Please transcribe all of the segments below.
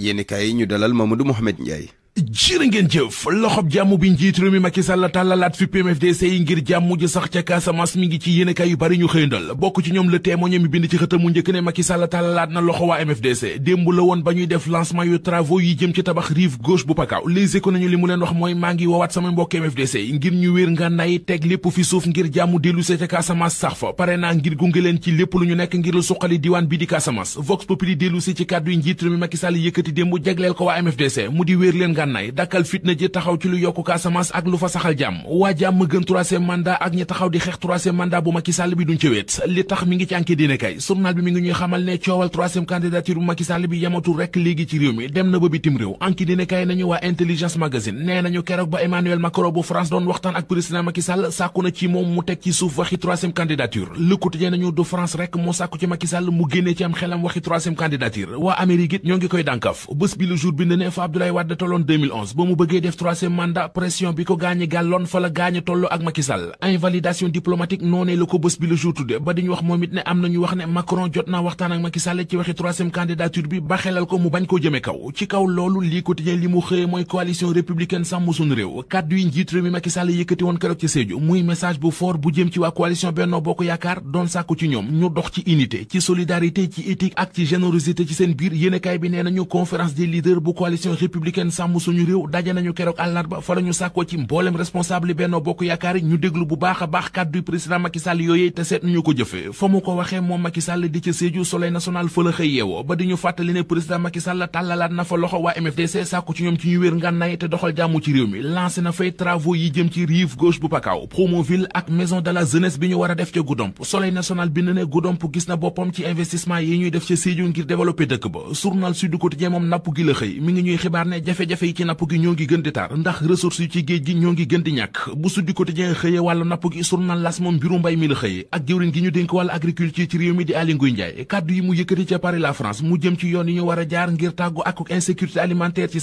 yéenekaay yi ñu dalal Mamadou Mouhamed Ndiaye. jërë ngeen jëf loxob jàmm bi njiit réew mi Macky Sall tàllalaat fi MFDC yi ngir jàmm ji sax ca Casamance mi ngi ci yéenekaay yu bari ñu xëyndal bokk ci ñoom Le Témoin mi bind ci xëtam mu njëkk ne Macky Sall tàllalaat na loxo waa MFDC démb la woon ba ñuy def lancement yu travaux yi jëm ci tabax rive gauche bu Pakao Les Échos nañu li mu leen wax mooy maa ngi woowaat sama mbokk MFDC yi ngir ñu wéer ngànnaay teg lépp fi suuf ngir jàmm dellusee ca Casamance sax fa pare naa ngir gunge leen ci lépp lu ñu nekk ngir lu suqali diwaan bi di Casamance Vox Populi dellusee ci kàddu yi njiit réew mi Macky Sall yëkkati démb jagleel ko waa MFDC mu di wéer leen ngànnaay dakkal na ji taxaw ci lu yokku Casamance ak lu fa saxal jàmm waa jàmm gën troisième mandat ak ñi taxaw di xeex troisième mandat bu Macky Sall bi duñ ci wéet li tax mi ngi ci enquête dina kay journal bi mi ngi ñuy xamal ne coowal troisième candidature bu Macky Sall bi yamatul rekk léegi ci réew mi dem na ba bitim réew enquête dina kay nañu waa Intelligence Magazine nee nañu keroog ba Emmanuel Macron bu France doon waxtaan ak président Macky Sall sàkku na ci moom mu teg ci suuf waxi troisième candidature Le Quotidien nañu du France rekk moo sàkku ci Macky Sall mu génnee ci am xelam waxi troisième candidature waa Amérique it ñoo ngi koy dànkaf bés bi le jour bind ne fa Abdoulaye Wade tolloon 2011 ba mu bëggee def troisième mandat pression bi ko gaañi gàlloon fa la gaañi tolloo ak Macky Sall invalidation diplomatique noonee la ko bés bi le jour tudde ba diñu wax moom it ne am nañu wax ne Macron jot naa waxtaan ak Macky Sall ci waxi troisième candidature bi ba xelal ko mu bañ koo jëme kaw ci kaw loolu lii quotidien li mu xëye mooy coalition républicaine sàmm suñu réew kàddu yi njiit réew mi Macky Sall yëkkati woon keroog ci Sédhiou muy message bu fort bu jëm ci waa coalition Benno Bokk Yaakaar doon sàkku ci ñoom ñu dox ci unité ci solidarité ci éthique ak ci générosité ci seen biir yéenekaay bi nee nañu conférence des leaders bu coalition républicaine sàmm suñu réew daje nañu keroog àllarba fa lañu sàkkoo ci mboolem responsable yi Benno Bokk Yaakaar ñu déglu bu baax a baax kàddu président Macky Sall yooyee te seet nañu ko jëfe fa mu ko waxee moom Macky Sall di ca Sédhiou Soleil national fa la xëy yeewoo ba di ñu fàttali ne président Macky Sall tàllalaat na fa loxo waa MFDC sàkku ci ñoom ci ñu wéer ngànnaay te doxal jàmm ci réew mi lancé na fay travaux yi jëm ci rive gauche bu Pakao Promoville ak maison de la jeunesse bi ñu war a def ca Goudomp Soleil national bind ne Goudomp gis na boppam ci investissement yi ñuy def ca Sédhiou ngir développer dëkk ba journal Sud Quotidien moom napp gi la xëy mi ngi ñuy xibaar ne jafe-jafe yi ci napp gi ñoo ngi gën di tar ndax ressources yi ci géej gi ñoo ngi gën di ñàkk bu Sud Quotidien xëye wàllu napp gi journal L'As moom mbiru mbay mi la xëye ak jëwriñ gi ñu dénk wàllu agriculture ci réew mi di Aly Ngouille Ndiaye kàddu yi mu yëkkati ca Paris la France mu jëm ci yoon yi ñu war a jaar ngir tàggu ak insécurité alimentaire ci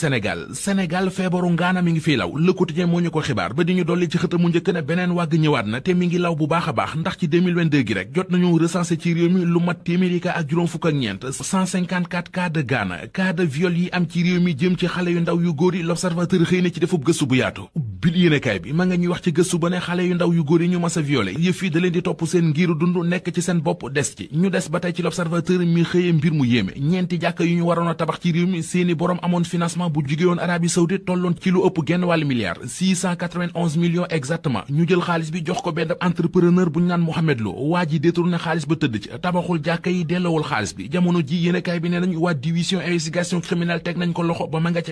Sénégal feebaru ngaana mi ngi fii law Le Quotidien moo ñu ko xibaar ba di ñu dolli ci xëta mu njëkk ne beneen wàgg ñëwaat na te mi ngi law bu baax a baax ndax ci 2022 gi rek jot nañu recensé ci réew mi lu mat téeméeri cas ak juróom fukk ak ñeent 154 cas de ngaana cas de viol yi am ci réew mi jëm ci xale yu ndaw yu góor yi L'Observateur xëy na ci defub gëstu bu yaatu bil yéenekaay bi ma nga ñuy wax ci gëstu ba ne xale yu ndaw yu góor yi ñu mas a violé yëf yi da leen di topp seen ngiru dund nekk ci seen bopp des ci ñu des ba tey ci L'Observateur mi xëyee mbir mu yéeme ñeenti jàkka yu ñu waroon a tabax ci réew mi seeni borom amoon financement bu jóge woon Arabie Saoudite tolloon ci lu ëpp genn wàllu milliard 691 millions exactement ñu jël xaalis bi jox ko benn entrepreneur bu ñu naan Mohamed Lo waa ji détourné xaalis ba tëdd ci tabaxul jàkka yi delloowul xaalis bi jamono ji yéenekaay bi nee nañ waa division investigation criminelle teg nañ ko loxo ba ma nga ca